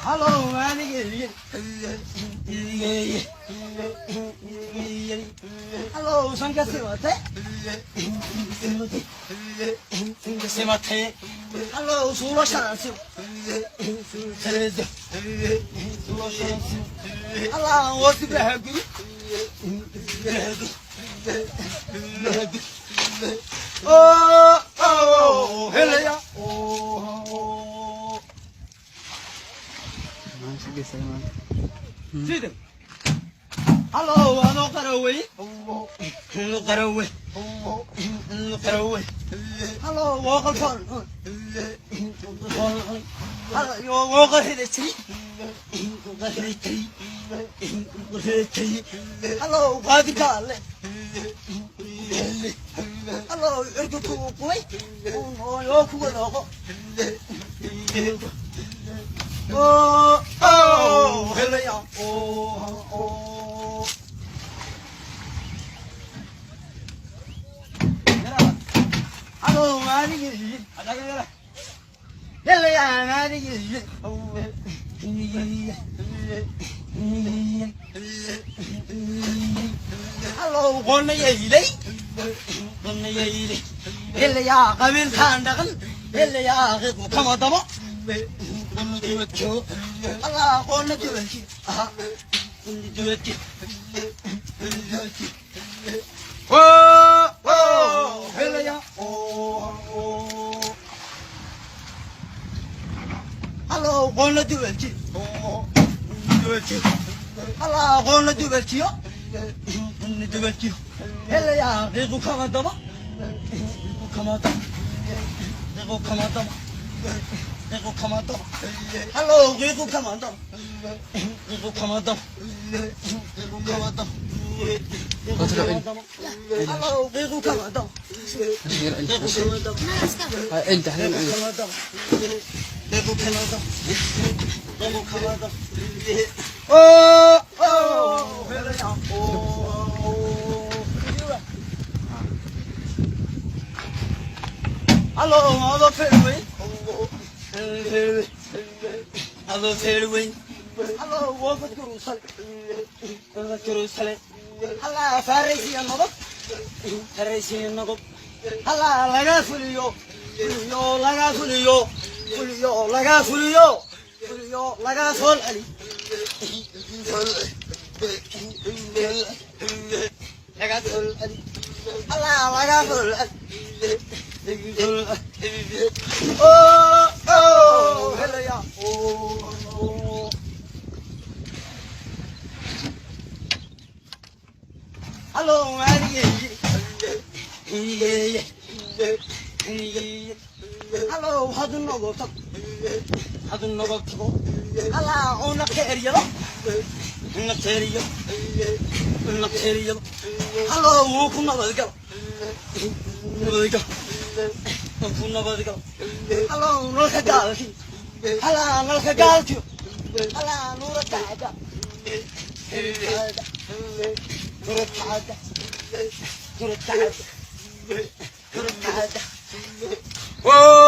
Hello, hello, 상가스마테, hello, 수로샤스, hello, what's the happy? Oh, oh, hello, oh. Sida hallow anoo qarawey qarawey qarawey hallow wooqal wooqal xidhatay xidhatay xidhatay hallow qaadika alle hallow cirka kuu qubay oo kuga dhooqo. Oh, oh, helaya, oh, oh. Hello, hello, qonnayaylay, qonnayaylay, helaya, qabiilkaan dhaqan, helaya, qiiqu kama dabo. Allah qonna duwalki, aha, duwalki, duwalki. Oh, oh, helaya, oh, oh. Hello, qonna duwalki, oh, duwalki. Allah qonna duwalkiyo, duwalkiyo. Helaya, qiiqu kama dabo, qiiqu kama dabo, qiiqu kama dabo. qiiqu kama dabo. Hello, qiiqu kama dabo, qiiqu kama dabo, qiiqu kama dabo, qiiqu kama dabo. Hello, qiiqu kama dabo, qiiqu kama dabo, انت حلو. qiiqu kama dabo, qiiqu kama dabo, qiiqu kama dabo. Oh, oh, helaya, oh. Hello, adoo feerweyn, adoo feerweyn. Hello, woofad kurusale, woofad kurusale. Hallaa faaraysiya nodob, faaraysiya nodob. Hallaa laga fuliyo, fuliyo, laga fuliyo, fuliyo, laga fuliyo, fuliyo, laga fool celi, laga fool celi. Hallaa laga fool celi. Oh, oh, helaya, oh, oh. Hello, hello, hadduu nogo tago, hadduu nogo tago. Hallaa una keeriyado, una keeriyado, una keeriyado. Hello, wuu ku nabadgalo, nabadgalo, wuu ku nabadgalo. Hello, nalka gaalki, hallaa nalka gaalkiyo, hallaa nuura tacda, nuura tacda, nuura tacda, nuura tacda. Oh,